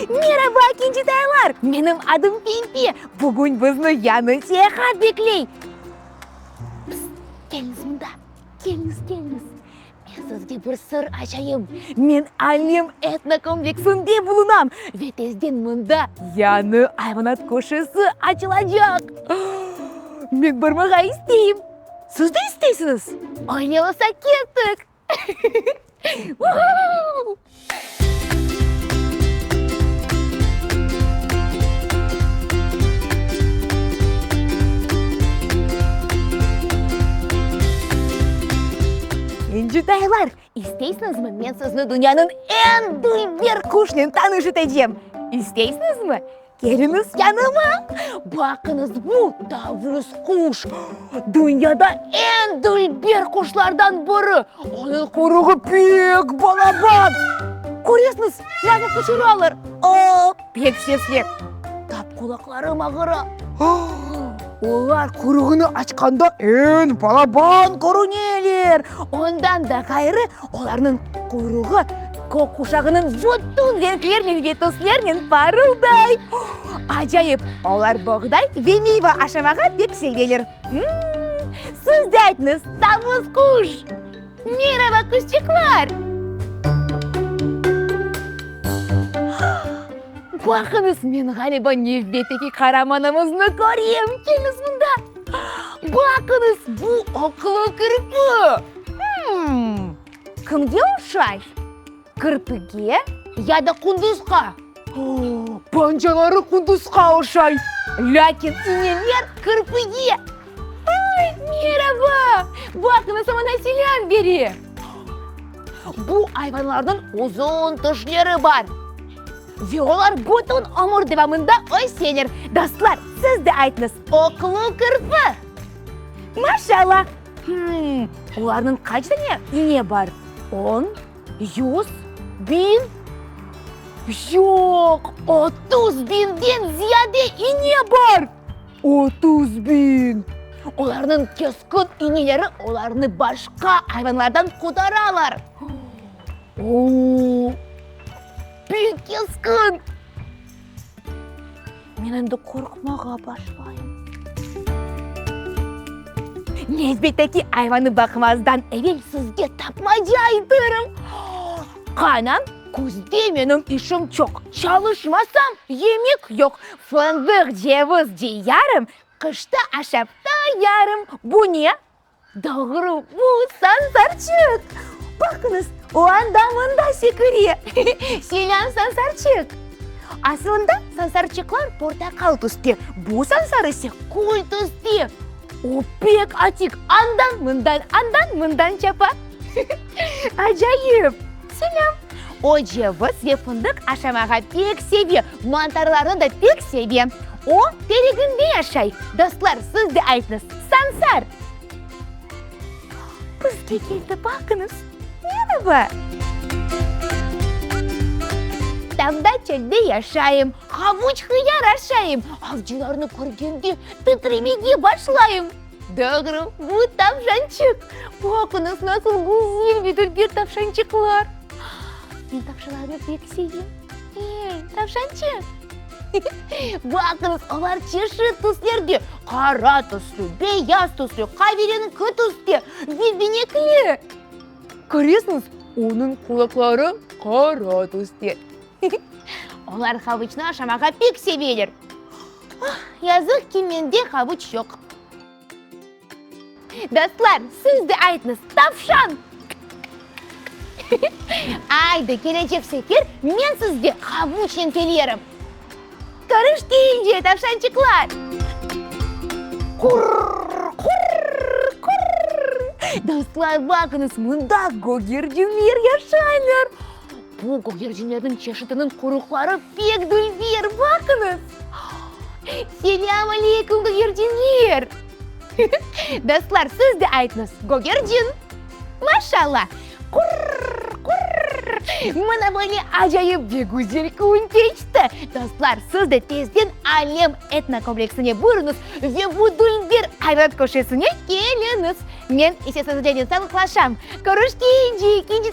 Meraba, kincitaylar! Menim adım Pempe. Bugün bizni yañı seyahat bekley. Psst, keliñiz mında, keliñiz, keliñiz. Men sizge bir sır açayım. Men Alem etnokompleksinde bulunam ve tezden mında yañı ayvanat köşesi açılacaq. Men barmağa isteyim. Siz de isteysiñiz? Öyle olsa kettik! Incitaylar, isteysiñizmi, men sizni dünyanıñ eñ dülber quşnen tanış etecem? İsteysiñizmi? Keliñiz yanıma! Baqıñız, bu tavus quş, dünyada eñ dülber quşlardan biri. Onıñ quyruğı pek balaban. Köresiñiz, nasıl uçuralar? A, pek sesli. Tap qulaqlarım ağıra. Olar quyruğını açqanda eñ balaban körüneler. Ondan da ğayrı, olarnıñ quyruğı kök quşağınıñ bütün renklernen ve tüslernen parılday. Acayip! Olar boğday ve meyva aşamağa pek seveler. Siz de aytıñız, tavus quş! Meraba, quşçıqlar! Baqıñız, men ğaliba nevbetteki qaramanımıznı körem! Keliñiz mında! Baqıñız, bu oqlu kirpi! Kimge oşay? Kirpige ya da qunduzğa? Pancaları qunduzğa oşay, lâkin ineler kirpige. Ay, meraba! Baqıñız, o maña selâm bere. Bu ayvanlarnıñ uzun tişleri bar ve olar bütün ömür devamında öseler. Dostlar, siz de aytıñız, oqlu kirpi! Maşallah! Olarnıñ qaç dane ine bar? On, yuz, biñ? Yoq, 30 biñden ziyade ine bar! 30 biñ! Olarnıñ keskin ineleri olarnı başqa ayvanlardan qutaralar. O, pek keskin! Men endi qorqmağa başlayım. Nevbetteki ayvanı baqmazdan evel sizge tapmaca aytırım. Qana, küzde menim işim çoq, çalışmasam, yemek yoq. Fındıq, ceviz cıyarım, qışta aşap toyarım. Bu ne? Doğru, bu Sansarçıq! Baqıñız, o anda-mında sekire. Selâm, Sansarçıq! Aslında sansarçıqlar portaqal tüste, bu sansar ise kül tüste. O pek atik, andan-mından, andan-mından çapa. Acayip! Selâm! O ceviz ve fındıq aşamağa pek seve, mantarlarnı da pek seve. O, tereginde yaşay. Dostlar, siz de aytıñız, Sansar! Bizge keldi, baqıñız! Meraba! Tavda çölde yaşayım, havuç, hıyar aşayım. Avcılarnı körgende titremege başlayım. Doğru, bu tavşançıq. Baqıñız, nasıl güzel ve dülber tavşançıqlar! Men tavşanlarnı pek sevem. Ey, tavşançıq! Baqıñız, olar çeşit tüslerde, qara tüslü, beyaz tüslü, qaverenki tüste ve benekli. Köresiñiz, onıñ qulaqları qara tüste. Olar havuçnı aşamağa pek seveler. Ah, yazıq ki, mende havuç yoq. Dostlar, siz de aytıñız, tavşan! Aydı, kelecek sefer men sizge havuçnen kelerim. Körüşkence, tavşançıqlar! Qurr, qurr, qurr! Dostlar, baqıñız, mında gögercinler yaşaylar. Bu gögercinlerniñ çeşitiniñ quyruqları pek dülber, baqıñız! Selâm aleyküm, gögercinler! Dostlar, siz de aytıñız, gögercin! Maşallah! Qurr, qurr! Mına böyle acayip ve güzel kün keçti! Dostlar, siz de tezden Alem etnokompleksine buyurıñız ve bu dülber ayvanat köşesine keliñiz! Men ise sizlernen sağlıqlaşam. Körüşkence, ikinci.